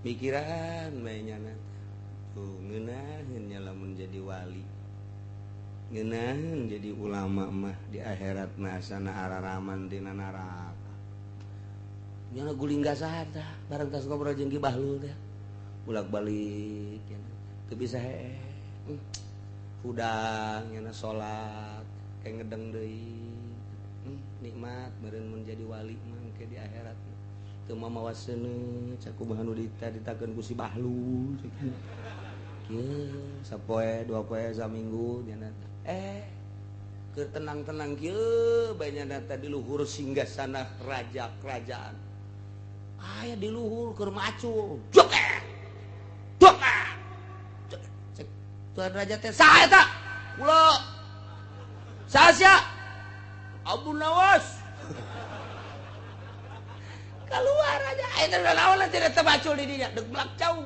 Mikiran bae nyana tuh ngeunaheun nya lamun jadi wali. Ngeunaheun jadi ulama mah di akhirat mah asana araraman dina neraka. Nyana guling gasahan tah bareng tas ngobrol jeung Ki Bahlul teh. Bolak-balik nya teu bisa hee. Hudang nyana salat kayak ngedeng deui. Nikmat meureun mun jadi wali mah engke di akhirat. Teu mamawa seuneu cakumaha nu ditakeun ku si Bahlul. Kieu sapoe dua poe saminggu nyana keur tenang-tenang kieu bae nyana teh di luhur singgasana raja kerajaan. Aya di luhur keur macul. Jokek. Jokek. Cek tuan raja teh saha eta? Kula. Saha sia? Abu Nawas. Keluar aja. Eta naon teh teu macul di dinya, deuk melak cau.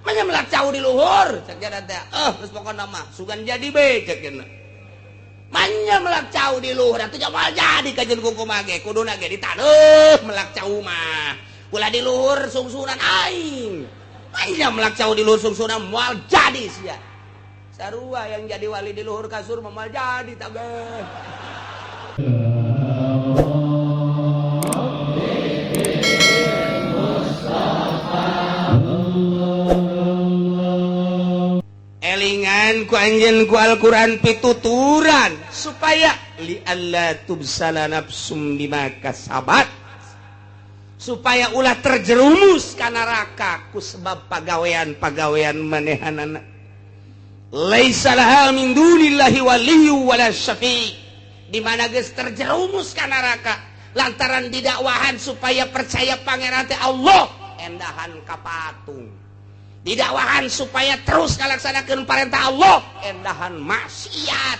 Manya melak cau di luhur, cek jana teh. Geus pokona mah sugan jadi be cek jana. Manya melak cau di luhur atuh moal jadi kajeun kumaha ge, kuduna ge ditaneuh melak cau mah. Ulah di luhur sungsunan aing. Manya melak cau di luhur sungsunan moal jadi sia. Sarua yang jadi wali di luhur kasur mah moal jadi tabeh. Elingan ku anjeun ku Al-Qur'an pituturan supaya li alla tubsala nafsum bima kasabat, supaya ulah terjerumus ka neraka ku sebab pagawean-pagawean manehanana. Laisa laha min dunillahi waliyyu wala syafi'. Di mana geus terjerumus ka neraka lantaran didakwahan supaya percaya pangeran teh Allah endahan ka patung. Didakwahan supaya terus ngalaksanakeun parentah Allah endahan maksiat.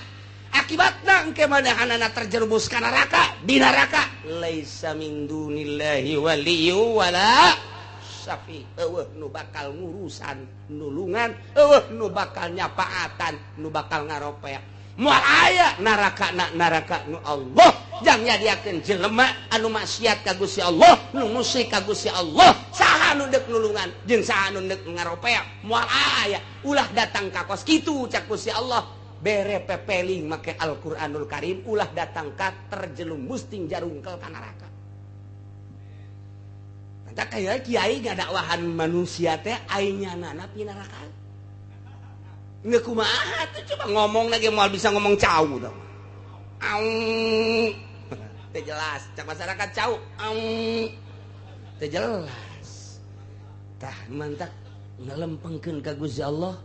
Akibatna engke manehanana terjerumus ka neraka, di neraka laisa min dunillahi waliyyu wala syafi'. Eueuh nu bakal ngurusan nulungan, eueuh nu bakal nyapaatan, nu bakal ngaropea. Moal aya neraka na neraka nu Allah jang nyadiakeun jelema anu maksiat ka Gusti Allah, nu musyrik ka Gusti Allah, saha nu deuk nulungan jeung saha nu deuk ngaropea moal aya. Ulah datang ka kos kitu cak Gusti Allah, bere pepeling make Al-Qur'anul Karim, ulah datang ka terjerumus ting jarungkel ka neraka. Mantap kaya kiai ngadakwahan manusia teh ai nyanana pinaraka. Nggak kumaha tuh coba ngomong lagi moal bisa ngomong cau tau. Aung. Teu jelas, cak masyarakat cau. Aung. Teu jelas. Tah mantak ngalempengkeun ka Gusti Allah,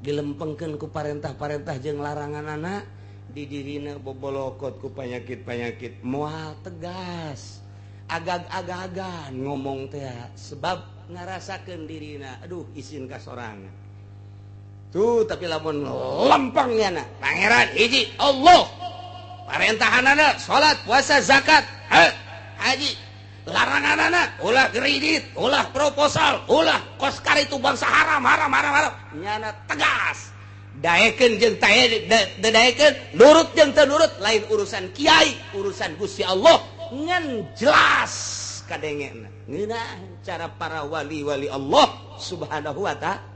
dilempengkeun ku parentah-parentah jeung laranganana, di dirina bobolokot ku panyakit-panyakit moal tegas. Agag-agagan ngomong teh sebab ngarasakeun dirina, aduh isin ka sorangan. Tuh tapi lamun lempeng nyana pangeran hiji Allah, parentahanana salat, puasa, zakat, haji, laranganana ulah kredit, ulah proposal, ulah koskar itu bangsa haram haram haram haram. Nyana tegas. Daekeun jeung daekeun, nurut jeung teu nurut lain urusan kiai, urusan Gusti Allah. Ngan jelas kadengena ngeunah cara para wali-wali Allah Subhanahu wa ta'ala.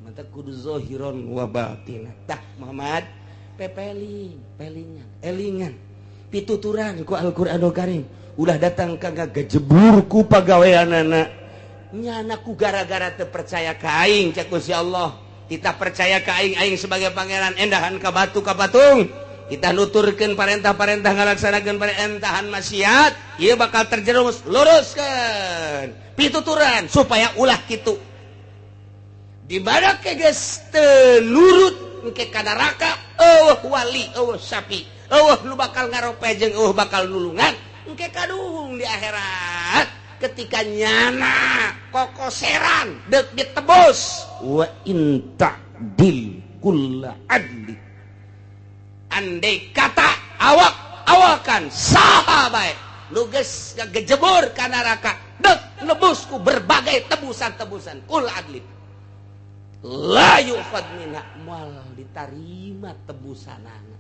Mantap kudu zahiron wa batin. Tah Muhammad pepeling, pelingan, elingan, pituturan ku Al-Qur'anul Karim. Ulah datang ka ngagejebur ku pagaweanana. Nyana ku gara-gara teu percaya ka aing cak Gusti Allah. Kita percaya ka aing, aing sebagai pangeran endahan ka batu ka patung. Kita nuturkeun parentah-parentah ngalaksanakeun parentahan maksiat, ieu bakal terjerumus. Luruskeun pituturan supaya ulah kitu. Di mana geus teu nurut engke ka neraka, eueuh wali, eueuh sapi, eueuh nu bakal ngarope jeung eueuh bakal nulungan, engke kaduhung di akhirat ketika nyana kokoseran deuk ditebus. Wa in ta'dil kulla adli, andai kata awak-awakan saha bae nu geus ngagejebur ka neraka deuk nebus ku berbagai tebusan-tebusan kul adli la yu'khad minha, moal ditarima tebusanana.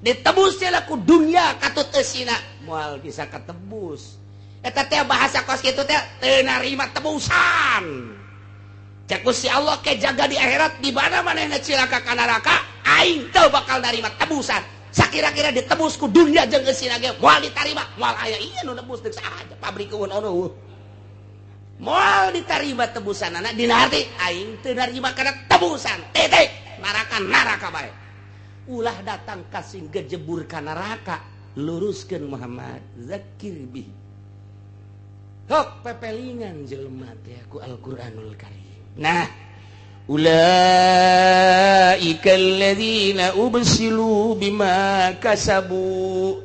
Ditebus ku dunia katut eusina moal bisa katebus. Eta teh bahasa kos kitu teh teu narima tebusan. Cek si Allah ke jaga di akhirat di mana manehna cilaka ka neraka, aing teu bakal narima tebusan. Sakira-kira ditebus ku dunia jeung eusina ge moal ditarima, moal aya ieu nu nebus deuk saha pabrik eueun ono. Moal ditarima tebusanana dina arti aing teu narima kana tebusan. Titik. Neraka neraka bae. Ulah datang kasing gejebur ka neraka, luruskeun Muhammad zakir bih. Hok pepelingan jelema teh ku Al-Qur'anul Karim. Nah, ulaika alladzina ubsilu bima kasabu.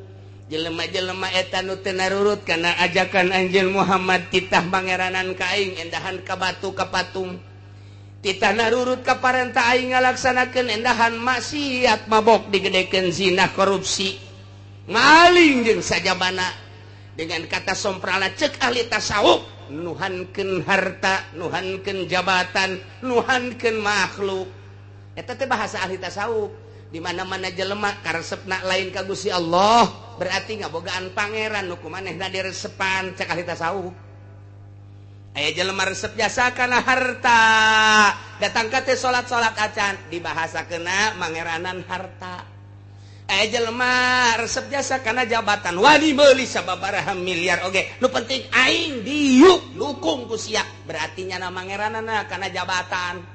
Jelema-jelema eta nu teu narurut kana ajakan anjeun Muhammad titah pangeranan ka aing endahan ka batu ka patung. Titah narurut ka parentah aing ngalaksanakeun endahan maksiat mabok digedekeun zina korupsi. Maling jeung sajabana dengan kata somprala cek ahli tasawuf nuhankeun harta, nuhankeun jabatan, nuhankeun makhluk. Eta teh bahasa ahli tasawuf. Di mana-mana jelema karesepna lain ka Gusti Allah, berarti ngabogaan pangeran nu kumanehna diresepan cek ahli tasawuf. Aya jelema resep jasa kana harta, datang ka teh salat-salat acan dibahasakeunna mangeranan harta. Aya jelema resep jasa kana jabatan, wani meuli sababaraha miliar oge, nu penting aing diuk dukung ku sia, berarti nyana mangeranana kana jabatan.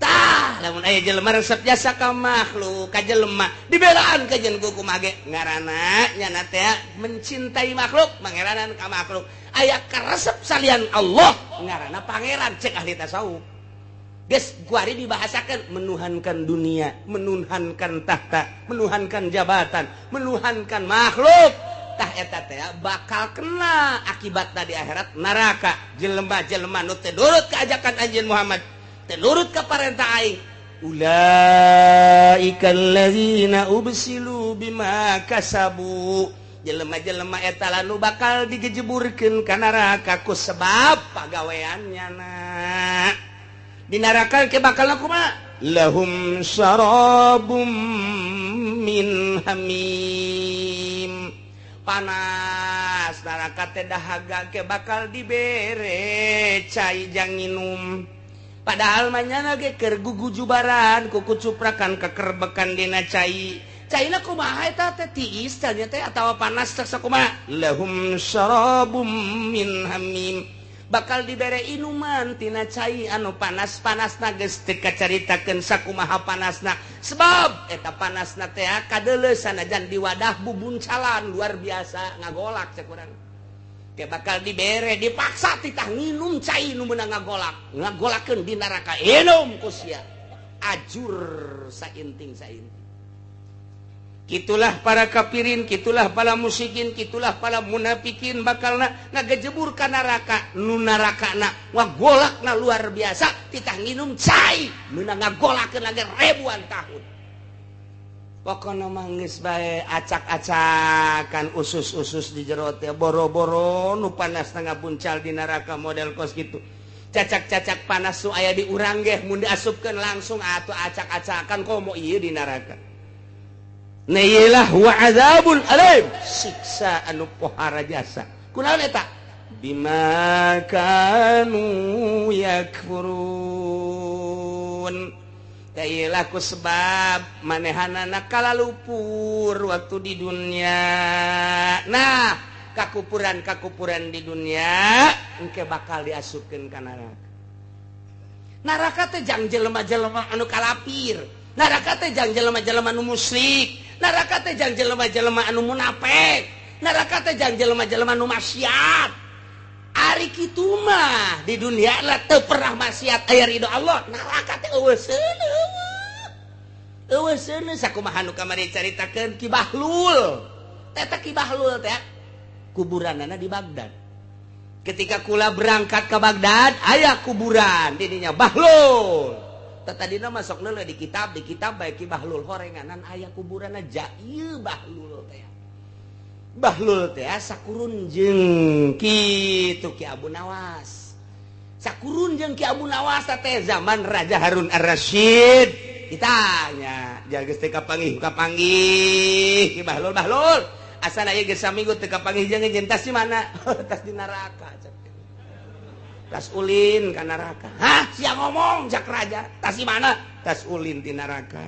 Tah, lamun aya jelema resep jasa ka makhluk, ka jelema dibelaan ka jeung kumaha ge ngaranna nyana teh mencintai makhluk, mangeranan ka makhluk. Aya karesep salian Allah ngaranna pangeran cek ahli tasawuf. Geus kuari dibahasakan menuhankan dunia, menuhankan tahta, menuhankan jabatan, menuhankan makhluk. Tah eta teh bakal kena akibatna di akhirat neraka. Jelema-jelema nu teu nurut ka ajakan anjeun Muhammad, teu nurut ka parentah aing. Ulaika allazina ubsilu bima kasabu. Jelema-jelema eta nu bakal digejeburkeun ka neraka ku sebab pagaweannya na. Di neraka ke bakal kumaha? Lahum syarabum min hamim. Panas neraka teh dahaga ke bakal dibere cai jang nginum. Padahal manyana ge keur gugujubaran kuku cuprakan kekerbekan dina cai. Caina kumaha eta teh tiis nya teh atawa panas teh sakumaha? Lahum syarabum min hamim. Bakal dibere inuman tina cai anu panas-panasna geus teu kacaritakeun sakumaha panasna. Sebab eta panasna teh kadeuleu sanajan di wadah bubuncalan luar biasa ngagolak cek urang. Ke bakal dibere dipaksa titah nginum cai nu meunang ngagolak, ngagolakeun di neraka inum ku sia. Ajur sainting-sainting. Kitulah para kafirin, kitulah para musyrikin, kitulah para munafikin bakalna ngagejebur ka neraka, nu narakana ngagolakna luar biasa, titah nginum cai meunang ngagolakeun lagi ribuan tahun. Pokona mah geus bae acak-acakan usus-usus di jero teh boro-boro nu panas ngapuncal di neraka model kos kitu. Cacak-cacak panas nu aya di urang ge mun diasupkeun langsung atuh acak-acakan komo ieu di neraka. Neilah wa azabul alim, siksa anu pohara jasa. Kunaon eta? Bima kanu yakfurun. Tailah ku sebab manehanana kalalupur waktu di dunia. Nah, kakupuran-kakupuran di dunia engke bakal diasupkeun ka neraka. Neraka teh jang jelema-jelema anu kalapir. Neraka teh jang jelema-jelema anu musyrik. Neraka teh jang jelema-jelema anu munafik. Neraka teh jang jelema-jelema anu maksiat. Ari kitu mah di dunia lah teu pernah maksiat aya ridho Allah. Neraka teh eueuh seuneu. Eueuh seuneu sakumaha nu kamari caritakeun Ki Bahlul. Eta Ki Bahlul teh kuburanana di Baghdad. Ketika kula berangkat ke Baghdad aya kuburan didinya Bahlul. Tadina masuk leuleuh di kitab bae Ki Bahlul horenganan aya kuburanna ja ieu Bahlul teh. Bahlul teh sakurun jeung kitu Ki Abu Nawas. Sakurun jeung Ki Abu Nawas teh zaman Raja Harun Ar-Rasyid. Ditanya, jaga geus teh kapanggih Ki Bahlul, Bahlul. Asal aya geus saminggu teu kapanggih jeung anjeun tas di mana? Tas di neraka. Tas ulin ka neraka. Hah, sia ngomong cak raja. Tas di mana? Tas ulin di neraka.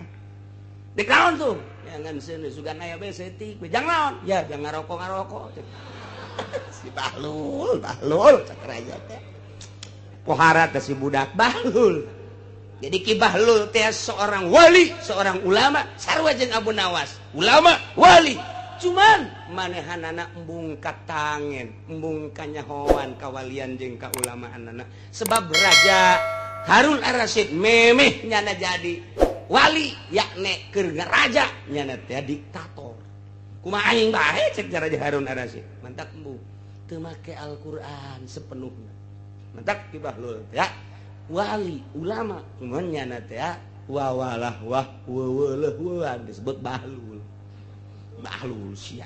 Dek naon tuh? Jangan seuneu sugan aya bae seutik. Jang naon? Ya, jangan ngarokok-ngarokok. Si Bahlul, Bahlul cak raja teh. Pohara teh si budak Bahlul. Jadi Ki Bahlul teh seorang wali, seorang ulama, sarua jeung Abu Nawas. Ulama, wali. Cuman manehanana embung katangen, embung kanyahoan kawalian jeung kaulamaanana. Sebab Raja Harun Ar-Rasyid memeh nyana jadi wali, yakne keur raja nyana teh diktator. Kumaha aing bae cek Raja Harun Ar-Rasyid. Mantak embung teu make Al-Qur'an sepenuhnya. Mantak Ki Bahlul teh wali, ulama, cuman nyana teh wawalah wah weweleuh disebut Bahlul. Bahlul sia.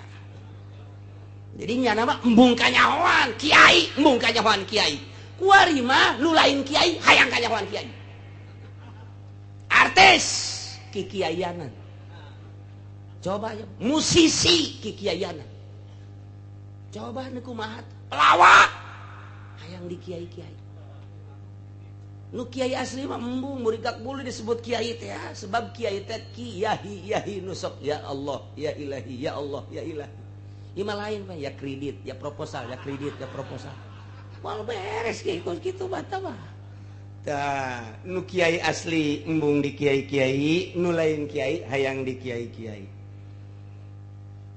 Jadi nyana mah embung kanyahoan kiai, embung kanyahoan kiai. Kuari mah nu lain kiai hayang kanyahoan kiai. Artis kikiaianan. Coba ya musisi kikiaianan. Coba nu kumaha pelawak hayang di kiai-kiai. Nu kiai asli mah embung murigak bulu disebut kiai teh sebab kiai teh kiai yahi nusok ya Allah ya ilahi ya Allah ya ilahi. Ieu mah lain mah ya kredit ya proposal ya kredit ya proposal. Moal beres kiai kitu bata mah. Tah nu kiai asli embung di kiai-kiai, nu lain kiai hayang di kiai-kiai.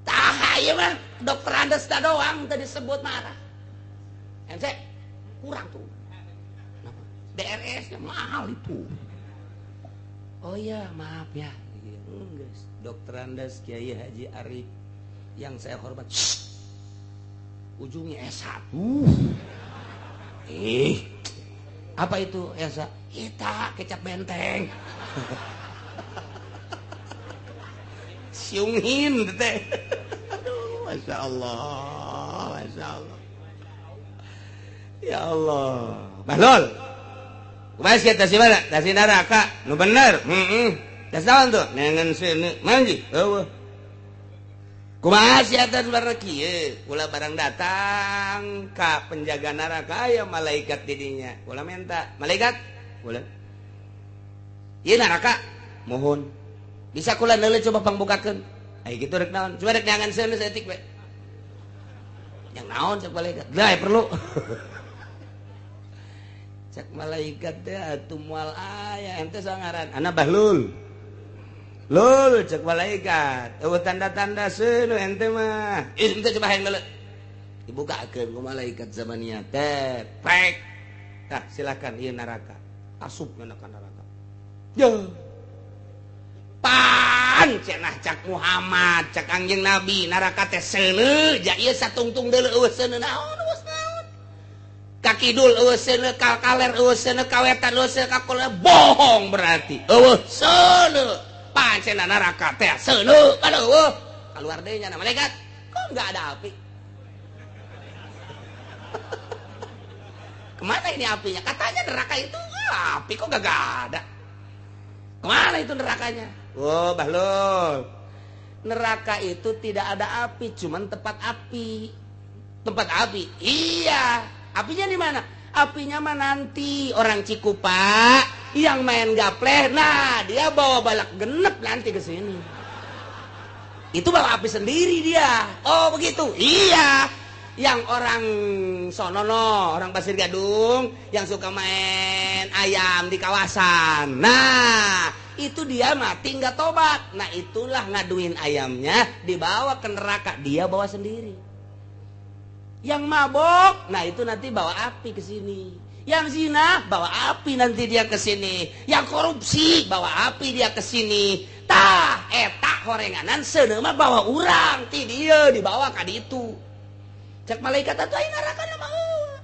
Tah ieu mah dokter Andes da doang teu disebut marah. MC kurang tuh. DRS-nya mahal itu. Oh iya, maaf ya. Dokter Andes Kiai Haji Arif yang saya hormat. Shh. Ujungnya S1. Apa itu S1? Kita kecap benteng. Siungin teh. Aduh, Masya Allah, Masya Allah. Ya Allah. Bahlul. Kumaha sia tas mana? Tas neraka. Nu bener. Heeh. Tas naon tuh? Nengen seuneu. Manji. Eueuh. Kumaha sia tas barang kieu? Ulah barang datang ka penjaga neraka aya malaikat di dinya. Ulah minta. Malaikat? Ulah. Ieu neraka. Mohon. Bisa kula neuleuh coba pangbukakeun. Ai kitu rek naon? Coba rek neangan seuneu saeutik we. Yang naon cek malaikat? Lah perlu. Cek malaikat teh atuh moal aya ente sangaran ana Bahlul. Lul cek malaikat. Eueuh tanda-tanda seuneu ente mah. Ih ente coba hayang leuleuh. Dibukakeun ku malaikat zamannya teh. Prek. Tah silakan ieu neraka. Asup kana ka neraka. Yo. Pan cenah cak Muhammad, cak Kangjeng Nabi neraka teh seuneu, ja ieu satungtung deuleu eueuh seuneu naon eueuh naon. Ka kidul eueuh seuneu, ka kaler eueuh seuneu, ka wetan eueuh seuneu, ka kulon bohong berarti. Eueuh seuneu. Pancena neraka teh seuneu kan eueuh. Kaluar deui nya malaikat. Kok enggak ada api? Kemana ini apinya? Katanya neraka itu api kok gak ada. Kemana itu nerakanya? Oh, Bahlul. Neraka itu tidak ada api, cuman tempat api. Tempat api. Iya. Apinya di mana? Apinya mah nanti orang Cikupa yang main gapleh, nah dia bawa balak genep nanti ke sini. Itu bawa api sendiri dia. Oh begitu. Iya. Yang orang sonono, orang Pasir Gadung yang suka main ayam di kawasan. Nah, itu dia mati nggak tobat. Nah, itulah ngaduin ayamnya dibawa ke neraka, dia bawa sendiri. Yang mabok, nah itu nanti bawa api ke sini. Yang zina, bawa api nanti dia ke sini. Yang korupsi, bawa api dia ke sini. Tah, eta horenganan seuneu mah bawa urang ti dieu dibawa ka ditu. Cek malaikat atuh aya neraka mah.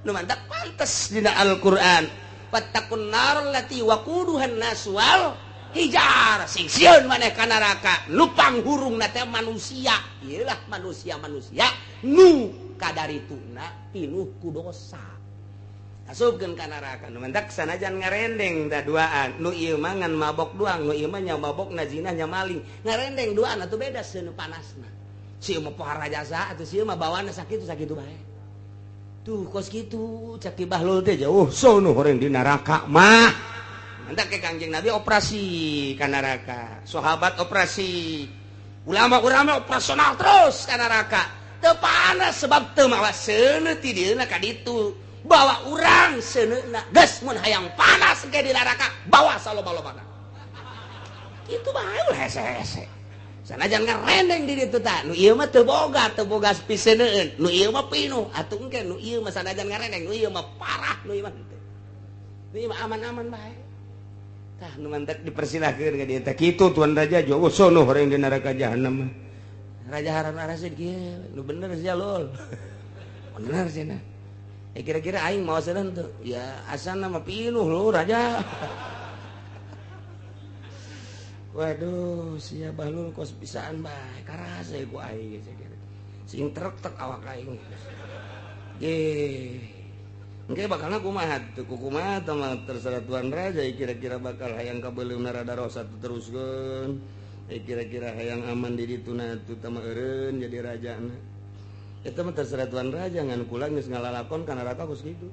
Nu mantak pantes dina Al-Qur'an. Fattaqun nar allati waquduhan nas wal hijar. Sing sieun maneh ka neraka, nu panghurungna teh manusia. Ieu lah manusia-manusia nu kadarituna pinuh ku dosa. Asupkeun ka neraka. Nu mantak sanajan ngarendeng da duaan. Nu ieu mah ngan mabok doang, nu ieu mah nya mabok na zina nya maling. Ngarendeng duaan atuh beda seuneu panasna. Si mah pohara jasa atuh si mah bawaanna sakitu sakitu bae. Tuh kos kitu cek Ki Bahlul teh jauh sono horeng di neraka mah. Mantak ke Kangjeng Nabi operasi ka neraka, sahabat operasi, ulama-ulama operasional terus ka neraka. Teu panas sebab teu mawa seuneu ti dieuna ka ditu. Bawa urang seuneuna geus mun hayang panas ge di neraka bawa saloba-lobana. Kitu bae ulah hese-hese. Sanajan ngarendeng di ditu tah, nu ieu mah teu boga piseuneueun, nu ieu mah pinuh atuh engke nu ieu mah sanajan ngarendeng, nu ieu mah parah, nu ieu mah henteu. Nu ieu mah aman-aman bae. Tah nu mantak dipersilahkeun ka dieu teh kitu Tuan Raja jauh sono horeng di neraka jahanam. Raja Harun Ar-Rasyid kieu, nu bener sia lul. Bener cenah. Kira-kira aing mau seuneuh teu? Ya asana mah pinuh lu raja. Waduh, sia Bahlul kos bisaan bae, karasa ku aing geus kira. Sing trek-trek awak aing. Ge. Engke bakalna kumaha teu kumaha tah mah terserah Tuan Raja kira-kira bakal hayang kabeuleumna rada rosa teruskeun. Kira-kira hayang aman di dituna atuh tah mah eureun jadi rajana. Eta mah terserah Tuan Raja ngan kula geus ngalalakon ka neraka kos kitu.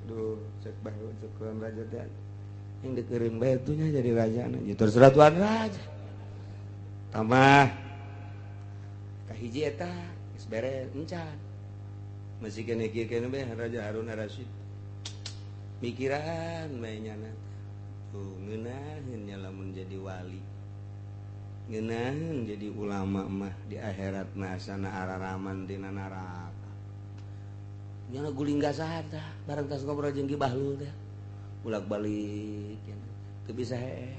Duh, cek bae cek Tuan Raja teh. Yang dikeureun bae atuh nya jadi rajana. Ya terserah Tuan Raja. Tambah kahiji eta geus beres encan. Masih keneh kieu keneh bae Raja Harun Ar-Rasyid. Mikiran bae nyana. Tuh ngeunaheun nya lamun jadi wali. Ngeunaheun jadi ulama mah di akhirat mah sana araraman dina neraka. Nyana guling gasahan tah bareng tas ngobrol jeung Ki Bahlul teh. Bolak-balik nya teu bisa hee.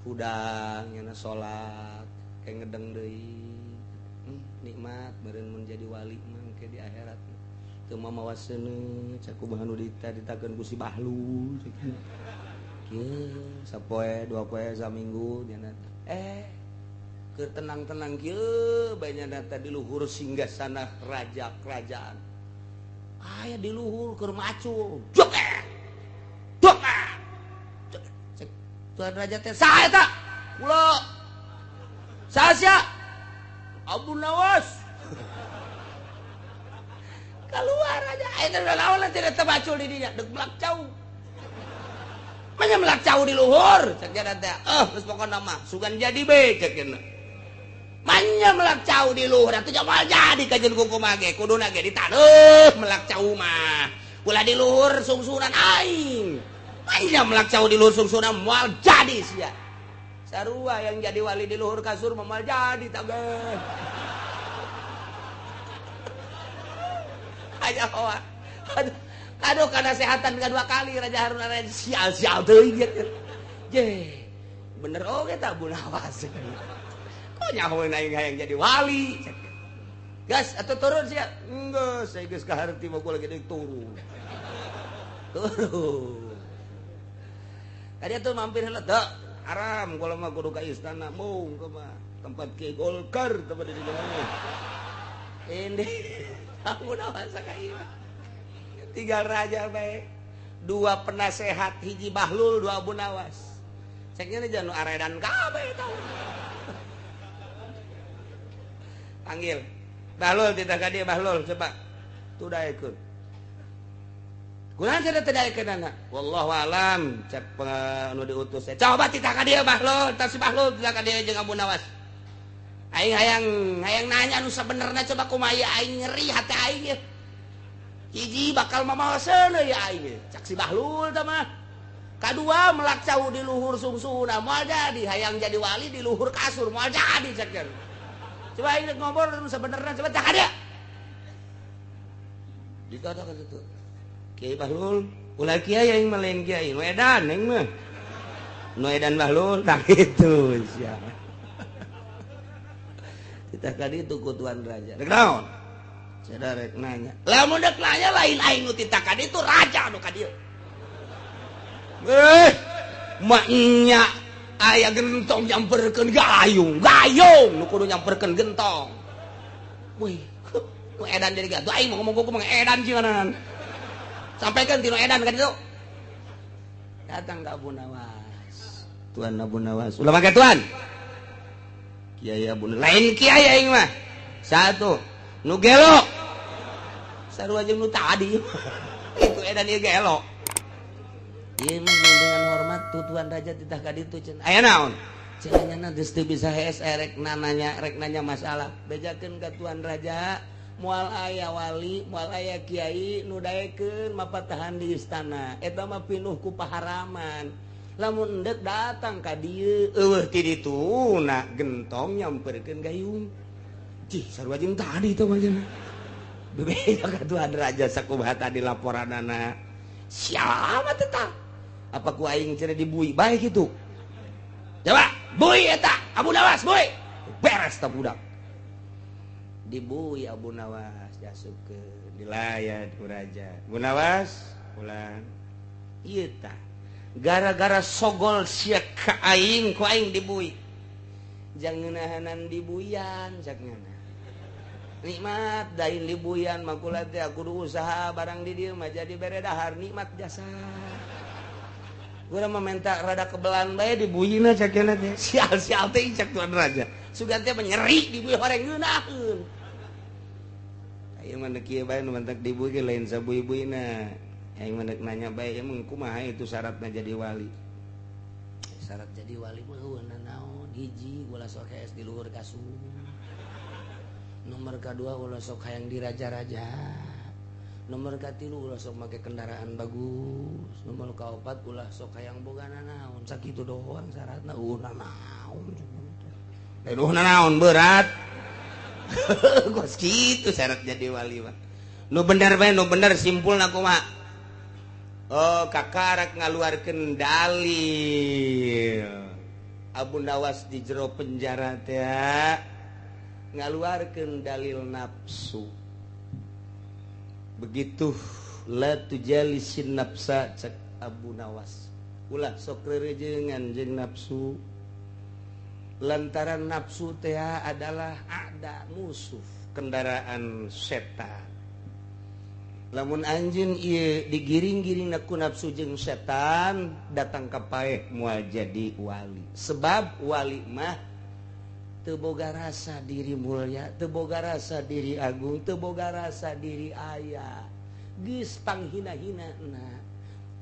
Hudang nyana salat kayak ngedeng deui. Nikmat meureun mun jadi wali mah engke di akhirat. Teu mamawa seuneu cak kumaha nu ditakeun ku si Bahlul. Kieu sapoe dua poe saminggu nyana keur tenang-tenang kieu bae nyana teh di luhur singgasana raja kerajaan. Aya di luhur keur macul. Joget. Joget. Tuan Raja teh saha eta? Kula. Saha sia? Abu Nawas. Keluar aja. Eta naon tidak teu macul di dinya, deuk melak cau. Manya melak cau di luhur, cek dia teh. Geus pokona mah sugan jadi be cek cenah. Manya melak cau di luhur atuh moal jadi kajeun kumaha ge, kuduna ge ditaneuh melak cau mah. Ulah di luhur sungsunan aing. Manya melak cau di luhur sungsunan moal jadi sia. Sarua yang jadi wali di luhur kasur moal jadi tage. Aja hoa. Aduh karena sehatan dua kali Raja Harun Ar-Rasyid sial-sial teuing ieu. Je. Bener oge tah Abu Nawas. Kok nyahoeun aing hayang jadi wali. Gas atuh turun sia. Enggeus, saya geus kaharti mah gua lagi deui turun. Turun. Tadi atuh mampir heula teu. Haram kula mah kudu ka istana mung kumaha tempat Ki Golkar tempat di jalannya. Ini Abu Nawas ka ieu. Tiga raja bae, dua penasehat hiji Bahlul, dua Abu Nawas. Ceknya nih jangan aredan kabeh tau. Panggil Bahlul tidak ka dia Bahlul coba. Tuh daekeun. Kunaon cenah teu daekeun anak? Wallahu alam cek nu diutus. Coba titah ka dia Bahlul, tah si Bahlul titah ka dia jeung Abu Nawas. Aing hayang nanya nu sabenerna coba kumaha aing nyeri hati aing ye. Hiji bakal mamawa seuneu ya aing cak si Bahlul tah mah. Kadua melak cau di luhur sungsuna moal jadi hayang jadi wali di luhur kasur moal jadi cak. Coba aing rek ngobrol nu sabenerna coba cak dia. Dikatakan kitu. Kiai Bahlul, ulah kiai aing mah lain kiai, nu edan aing mah. Nu edan Bahlul tah kitu sia. Kita kali itu ku Tuan Raja. Rek naon? Saya rek nanya. Lamun dek nanya lain aing nu titakan itu raja nu ka dieu. Maknya aya gentong nyamperkeun gayung, gayung nu kudu nyamperkeun gentong. Wih, nu edan jadi gatuh aing mau ngomong kumaha edan cinanan. Sampaikan tinu edan ka ditu. Datang ka Abu Nawas. Tuan Abu Nawas. Ulah make tuan. Kiai Abu lain kiai aing mah. Satu nu gelo. Sarua jeung nu tadi. Itu edan ieu gelo. Ieu mah dengan hormat tu Tuan Raja titah ka ditu cenah. Aya naon? Cenah nya geus teu bisa hees rek nanya rek nanya masalah. Bejakeun ka Tuan Raja moal aya wali, moal aya kiai nu daekeun mapatahan di istana. Eta mah pinuh ku paharaman. Lamun endek datang ka dieu eueuh ti dituna gentong nyamperkeun gayung. Cih, sarua jeung tadi teh mah cenah. Bebeja ka Tuan Raja sakumaha tadi laporanana. Siapa teh tah? Apa ku aing cenah dibui bae kitu? Coba, bui eta, Abu Nawas bui. Beres tah budak. Dibui Abu Nawas diasupkeun dilayat ku raja. Abu Nawas pulang. Ieu tah gara-gara sogol sia ka aing ku aing dibui. Jang ngeunahanan dibuyan cak ngana. Nikmat dain dibuyan mah kula teh kudu usaha barang di dieu mah jadi bere dahar nikmat jasa. Gua mah minta rada kebelan bae dibuyina cak ngana teh. Sial-sial teh cak Tuan Raja. Sugan teh nyeri dibui horeng ngeunaheun. Ayeuna mah kieu bae nu mantak dibui ge lain sabui-buina. Aing mah nanya bae emang kumaha itu syaratna jadi wali. Syarat jadi wali mah eueuh naon? Hiji ulah sok hees di luhur kasur. Nomor kadua ulah sok hayang diraja-raja. Nomor katilu ulah sok make kendaraan bagus. Nomor kaopat ulah sok hayang boga nanaon. Sakitu doang syaratna eueuh nanaon. Lain eueuh nanaon berat. Kos kitu syarat jadi wali mah. Nu bener bae nu bener simpulna kumaha? Oh, kakarak ngaluarkeun dalil. Abu Nawas di jero penjara teh ngaluarkeun dalil nafsu. Begitu la tujalisin nafsa cek Abu Nawas. Ulah sok rerejengan jeung nafsu. Lantaran nafsu teh adalah ada musuh, kendaraan setan. Lamun anjeun ieu digiring-giring ku nafsu jeung setan datang ka paeh moal jadi wali. Sebab wali mah teu boga rasa diri mulia, teu boga rasa diri agung, teu boga rasa diri aya. Geus panghina-hinana,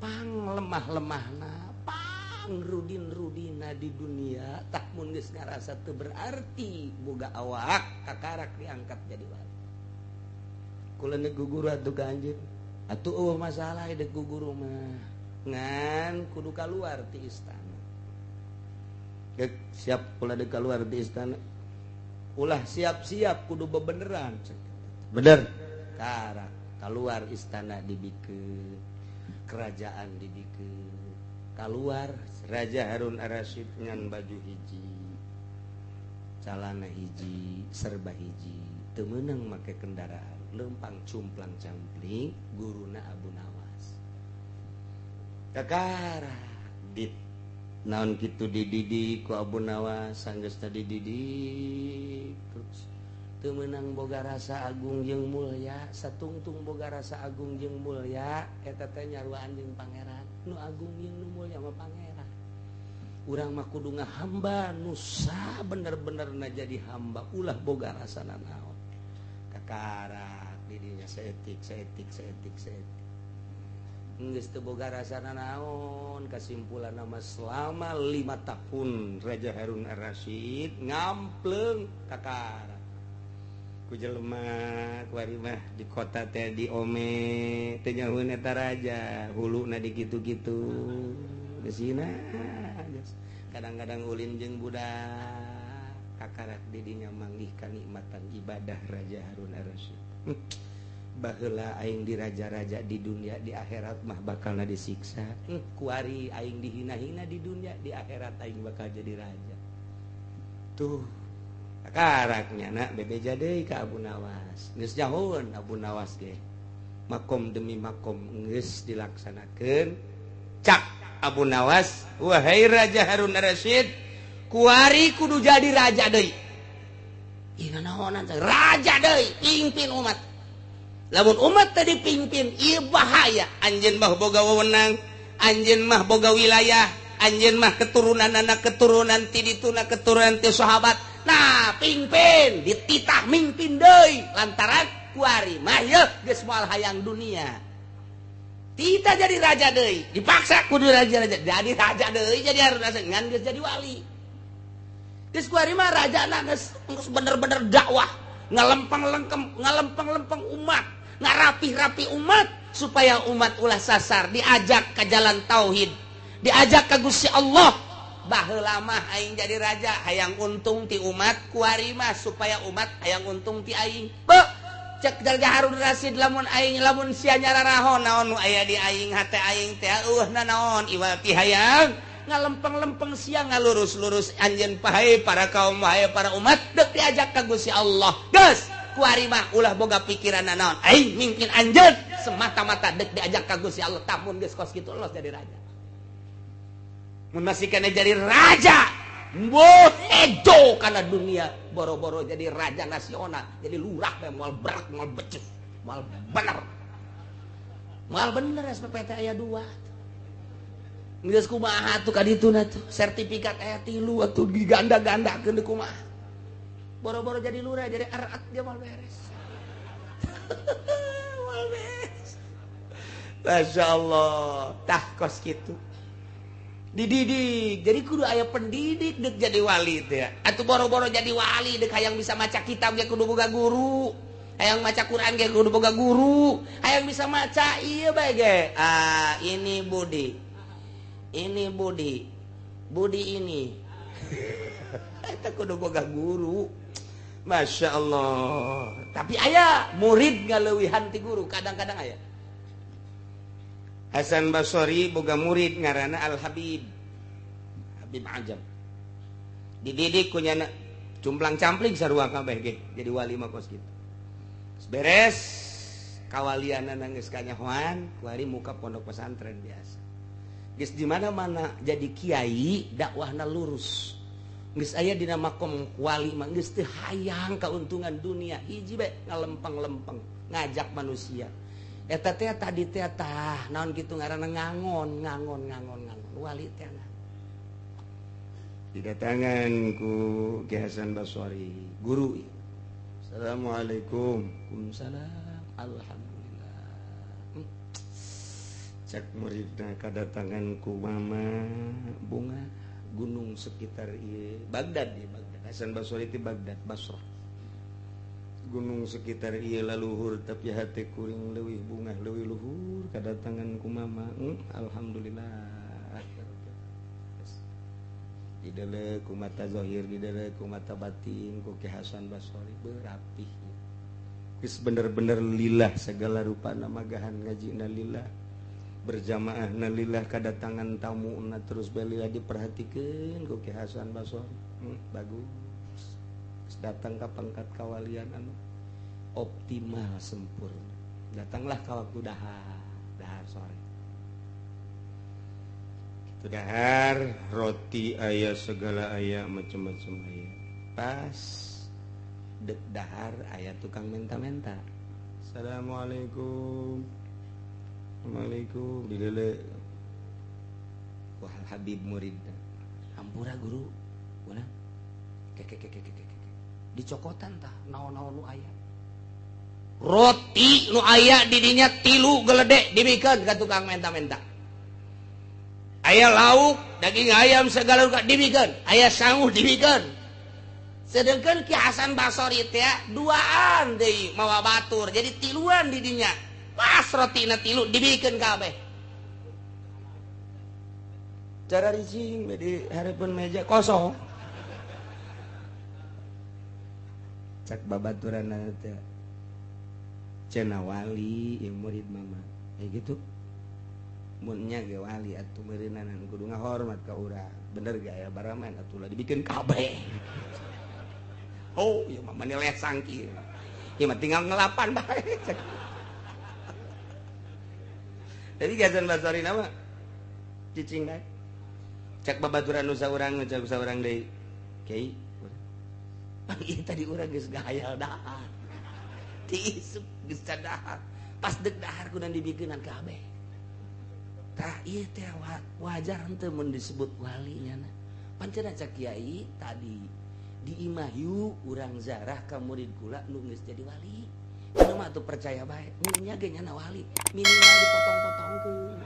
pang lemah-lemahna, pang rudin-rudina di dunia, tah mun geus ngarasa teu berarti boga awak kakarak diangkat jadi wali. Kula nek guguru atuh ka anjeun. Atuh eueuh masalah dek guguru mah. Ngan kudu kaluar ti istana. Dek siap kula dek kaluar ti istana. Ulah siap-siap kudu bebeneran. Bener. Karak kaluar istana dibikeun, kerajaan dibikeun. Kaluar Raja Harun Ar-Rasyid ngan baju hiji, calana hiji, serba hiji, teu meunang make kendaraan. Lempang cumplang campling guruna Abu Nawas. Kakara dit naon kitu dididik ku Abu Nawas sanggeus tadi dididik terus teu meunang boga rasa agung jeung mulya, satungtung boga rasa agung jeung mulya eta teh nyaruaan jeung pangeran. Nu agung jeung nu mulya mah pangeran. Urang mah kudu ngahamba nu sabener-benerna jadi hamba, ulah boga rasa nanaon. Kakara didinya seetik seetik seetik seetik geus teu boga rasa nanaon. Kasimpulan nama selama 5 tahun Raja Harun Ar-Rasyid ngampleung kakara ku jelema kuari mah di kota teh di ome teh nyahueun eta raja huluna di kitu-kitu geusina kadang-kadang ulin jeung budak kakarak didinya manggih kanikmatan ibadah Raja Harun Ar-Rasyid. Baheula aing di raja-raja di dunia, di akhirat mah bakalna disiksa. Kuari aing dihina-hina di dunia, di akhirat aing bakal jadi raja. Tuh karaknya nak bebeja deui ka Abu Nawas. Geus jauheun Abu Nawas ge. Makom demi makom geus dilaksanakeun. Cak Abu Nawas, wahai Raja Harun Ar-Rasyid, kuari kudu jadi raja deui. Ih nanaonan raja deui, pimpin umat. Lamun umat tadi pimpin, ieu bahaya. Anjeun mah boga wewenang, anjeun mah boga wilayah, anjeun mah keturunan anak keturunan ti dituna keturunan ti sahabat. Nah, Pingpin dititah mingpin deui lantaran kuari mah yeuh geus moal hayang dunia. Tita jadi raja deui, dipaksa kudu raja-raja. Jadi raja deui jadi Harun Rasyid ngan geus jadi wali. Geus kuari mah rajana geus bener-bener dakwah, ngalempeng-lempeng umat, ngarapih-rapi umat supaya umat ulah sasar, diajak ke jalan tauhid, diajak ke Gusti Allah. Baheula mah aing jadi raja hayang untung ti umat, kuari mah supaya umat hayang untung ti aing. Be, cek Raja Harun Rasyid lamun aing lamun sia nyararaho naon nu aya di aing hate aing teh eueuh nanaon iwal ti hayang ngalempeng-lempeng sia ngalurus-lurus anjeun pahe para kaum wae para umat deuk diajak ka Gusti Allah. Geus kuari mah ulah boga pikiran naon aing mingpin anjeun semata-mata deuk diajak ka Gusti Allah. Tamun geus kos kitu los jadi raja. Mun masih kana jadi raja mboh ejo kana dunia boro-boro jadi raja nasional, jadi lurah bae moal berak moal becus moal bener. Moal bener SPPT aya 2. Geus kumaha atuh ka dituna tuh sertifikat aya 3 atuh diganda-gandakeun deui kumaha. Boro-boro jadi lurah jadi arat dia moal beres. Moal beres. Masya Allah, tah kos kitu. Dididik, jadi kudu aya pendidik dek jadi wali teh. Atuh boro-boro jadi wali dek hayang bisa maca kitab ge kudu boga guru. Hayang maca Quran ge kudu boga guru. Hayang bisa maca ieu bae ge. Ah, ini Budi. Ini Budi. Budi ini. Eta kudu boga guru. Masya Allah. Tapi aya murid ngaleuwihan ti guru, kadang-kadang aya. Hasan Basri boga murid ngaranna Al Habib. Habib Ajam. Dididik ku nyana cumplang-campling sarua kabeh ge jadi wali mah kos kitu. Beres kawalianana geus kanyahoan, kuari muka pondok pesantren biasa. Geus di mana-mana jadi kiai dakwahna lurus. Geus aya dina makom wali mah geus teu hayang kauntungan dunia, hiji bae ngalempeng-lempeng ngajak manusia. Eta teh tadi teh tah naon kitu ngaranna ngangon ngangon ngangon ngangon wali teh. Didatangan ku Ki Hasan Basri guru. Assalamualaikum. Waalaikumsalam. Alhamdulillah. Cek muridna kadatangan ku mama bunga gunung sekitar ieu Baghdad ya Baghdad. Hasan Basri ti Baghdad Basrah. Gunung sekitar ieu laluhur tapi hate kuring leuwih bungah leuwih luhur kadatangan ku mama. Alhamdulillah. Didele ku mata zahir didele ku mata batin ku Ki Hasan Basri berapih. Geus bener-bener lillah segala rupana magahan ngajina lillah berjamaahna lillah kadatangan tamuna terus bae lillah diperhatikeun ku Ki Hasan Basri. Bagus. Datang ke pangkat kawalian anu optimal sempurna. Datanglah ke waktu dahar, dahar sore. Itu dahar, roti aya segala aya macam-macam aya. Pas dek dahar aya tukang menta-menta. Assalamualaikum. Assalamualaikum. Dilele. Wah Habib murid. Hampura guru. Ulah. Keke keke keke. Dicokotan tah naon-naon nu aya. Roti nu aya didinya 3 geledek dibikeun ka tukang menta-menta. Aya lauk, daging ayam segala rupa dibikeun, aya sangu dibikeun. Sedangkan Ki Hasan Basri teh duaan deui mawa batur, jadi 3 didinya. Pas rotina 3 dibikeun kabeh. Cara ricing di hareupeun meja kosong. Cak babaturan teh cenah wali yang murid mama kayak gitu mun nya ge wali atuh meureunanan kudu ngahormat ka urang bener ge aya baraman atuh lah dibikin kabeh. Oh ieu mah mani lesang kieu ieu mah tinggal ngelapan bae. Jadi Hasan Basri nama cicing bae. Cak babaturan nu saurang cak saurang deui kiai. Ieu tadi urang geus gahayal dahar. Tiisuk geus dahar. Pas deuk dahar kudu dibikeunan kabeh. Tah ieu teh wajar henteu mun disebut wali nya. Pancen cak kiai tadi Di imah yuk urang zarah ka murid kula nu geus jadi wali. Anu mah atuh percaya bae, nya ge nyana wali, minimal dipotong-potongkeun.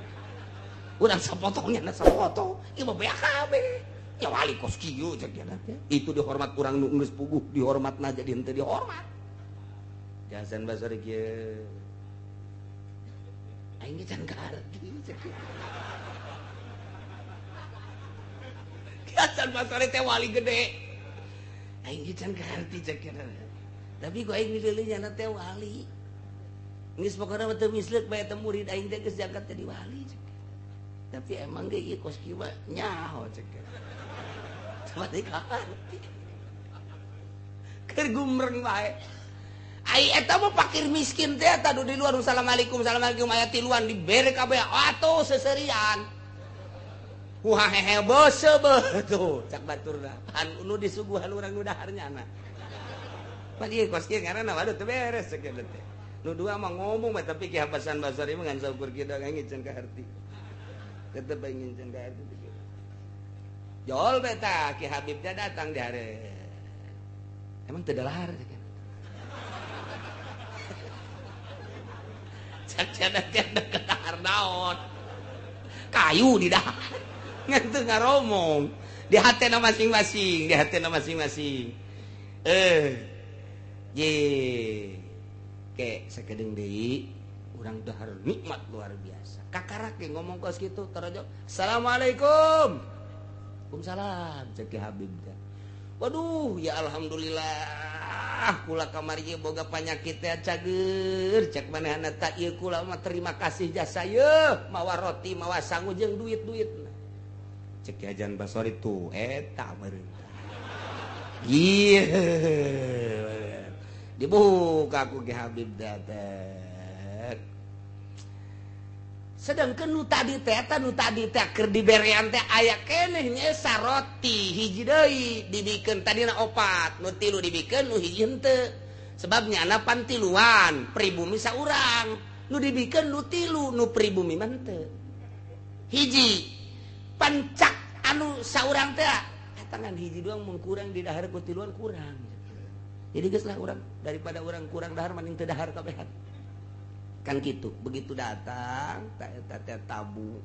Urang sapotongnya na sapotong, ieu mah beak kabeh. Ya wali kos kieu cek nya teh. Itu dihormat urang nu geus puguh, dihormatna jadi henteu dihormat. Hasan Basri kieu. Aing ge can kaharti cek. Hasan Basri teh wali gede. Aing ge can kaharti cek nya. Tapi ku aing milih nyana teh wali. Geus pokona mah teu misleuk bae teh murid aing teh geus diangkat jadi wali cek. Tapi emang ge ieu kos kieu mah nyaho cek. Cuma teh kaharti. Keur gumreng bae. Ai eta mah fakir miskin teh eta di luar assalamualaikum assalamualaikum aya tiluan dibere kabeh atuh seserian. Wah hehe bose beuh tuh cak baturna. Pan nu disuguhan urang nu dahar nyana. Pan ieu kos kieu ngaranna waduh teu beres cek teh. Nu dua mah ngomong mah tapi Ki Hasan Basri mah ngan saukur kieu aing can kaharti. Tetep aing can kaharti. Jol beta Ki Habibnya datang di hare. Emang teu dalahar cek. Cak cenah teh dahar naon. Kayu di dahar. Ngan teu ngaromong. Di hatena masing-masing, di hatena masing-masing. Ye. Ke sakedeung deui urang dahar nikmat luar biasa. Kakarak ge ngomong kos kitu tarajo. Assalamualaikum. Waalaikumsalam cek Ki Habib teh. Waduh, ya alhamdulillah kula kamari ieu boga panyakit teh cager. Cek manehna ta ieu kula mah terima kasih jasa yeuh, mawa roti, mawa sangu jeung duit-duitna. Cek Ki Hasan Basri tuh eta meureun. Ieu dibuka ku Ki Habib teh. Sedangkan nu tadi teh eta nu tadi teh keur diberean teh aya keneh nya roti hiji deui dibikeun tadina opat nu tilu dibikeun nu hiji henteu. Sebab nyana pan tiluan pribumi saurang nu dibikeun nu tilu nu pribumi mah henteu. Hiji pancak anu saurang teh eta ngan hiji doang mun kurang di dahar ku tiluan kurang. Jadi geus lah urang daripada urang kurang dahar mending teu dahar kabehan. Kan gitu. Begitu datang eta teh tabu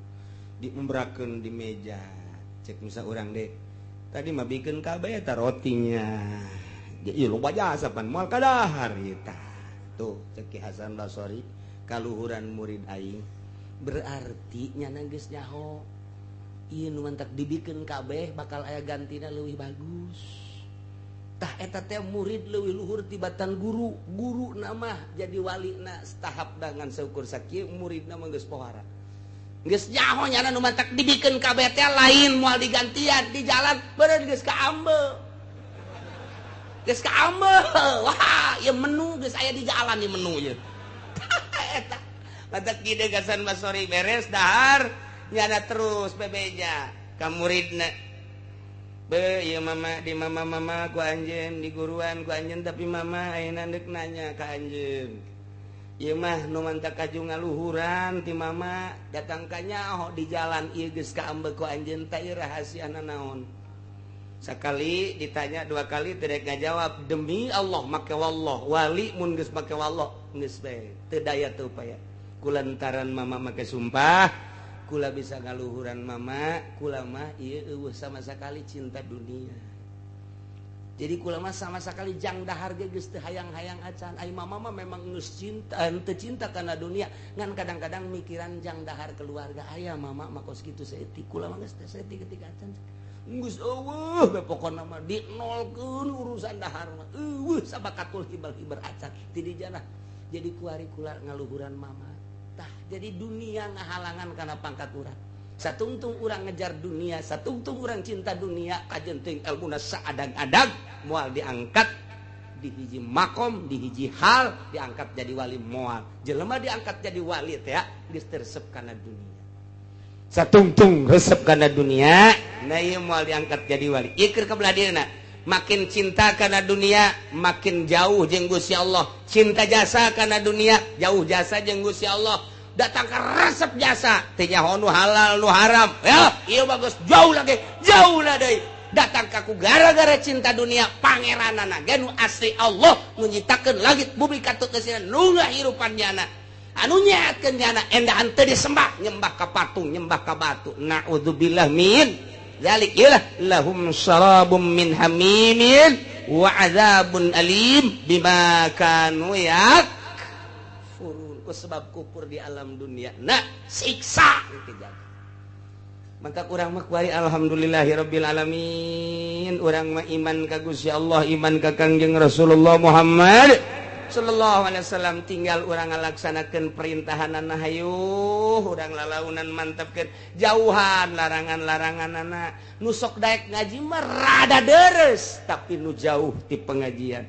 diumbrakeun di meja. Cek misa urang deh. Tadi mah bikeun kabeh eta rotinya. Ieu loba jasa pan moal kadahar ieu tah. Tuh cek Ki Hasan Basri kaluhuran murid aing. Berarti nyana geus nyaho. Ieu nu mantak dibikeun kabeh bakal aya gantina leuwih bagus. Tah eta teh murid leuwih luhur tibatan guru, guru nama jadi wali na tahap dengan seukur sakieu muridna mah geus pohara. Geus nyaho nyana nu mantak dibikeun kabeh teh lain moal digantian di jalan beureun geus kaambe. Geus kaambe. Wah, ieu menu geus aya di jalan ieu menu ieu. Eta mantak kieu Hasan Basri beres dahar nyana terus bebeja ka muridna. Be, ieu mama di mama-mama ku anjeun, di guruan ku anjeun tapi mama ayeuna deuk nanya ka anjeun. Ieu mah nu mantak kaju ngaluhuran ti mama datang ka nyaho di jalan ieu geus kaambe ku anjeun teh ieu rahasiana naon. Sakali ditanya dua kali teu rek ngajawab demi Allah make wallah wali mun geus make wallah geus bae teu daya teu upaya. Kulantaran mama make sumpah kula bisa ngaluhuran mama, kula mah ieu eueuh sama sekali cinta dunia. Jadi kula mah sama sekali jang dahar ge geus teu hayang-hayang acan. Ai mama mah memang geus cinta, henteu cinta kana dunia, ngan kadang-kadang mikiran jang dahar keluarga aya mama mah kos kitu saeutik. Kula mah geus teu saeutik ketika acan. Geus eueuh we pokona mah dinolkeun urusan dahar mah. Eueuh sabakatul hibal-hibar acan ti dijana. Jadi kuari kula ngaluhuran mama. Tah, jadi dunia ngahalangan karena pangkat urang. Satungtung urang ngejar dunia, satungtung urang cinta dunia, kajen teuing elmuna saadag-adag moal diangkat di hiji makom, di hiji hal diangkat jadi wali moal. Jelema diangkat jadi wali teh geus teu resep kana dunia. Satungtung resep kana dunia, nah ieu moal diangkat jadi wali. Ieu keur kabelah dieuna. Makin cinta karena dunia, makin jauh jeung Gusti Allah. Cinta jasa karena dunia, jauh jasa jeung Gusti Allah. Datang ke resep jasa, teu nyaho nu halal nu haram. Ya, ieu bagus jauh lagi, jauh lah deui. Datang kaku gara-gara cinta dunia. Pangeranana ge nu asli, Allah nu nyiptakeun langit bumi katut kesina, nu ngahirupan nyana, anu nyehatkeun nyana, endahan teu disembah, nyembah ka patung, nyembah ka batu. Naudzubillah min dzalik. Ilah lahum syarabum min hamimin wa adzabun alim bima kanu yakfurun. Ku sebab kufur di alam dunia, nah, siksa itu jadi. Maka urang mah kuari alhamdulillahirabbil alamin, urang mah iman ka Gusti Allah, iman ka Kangjeng Rasulullah Muhammad sallallahu alaihi wasallam. Tinggal urang ngalaksanakeun perintahanana, hayu urang lalaunan mantepkeun, jauhan larangan-laranganana. Nu sok daek ngaji mah rada deres, tapi nu jauh ti pengajian.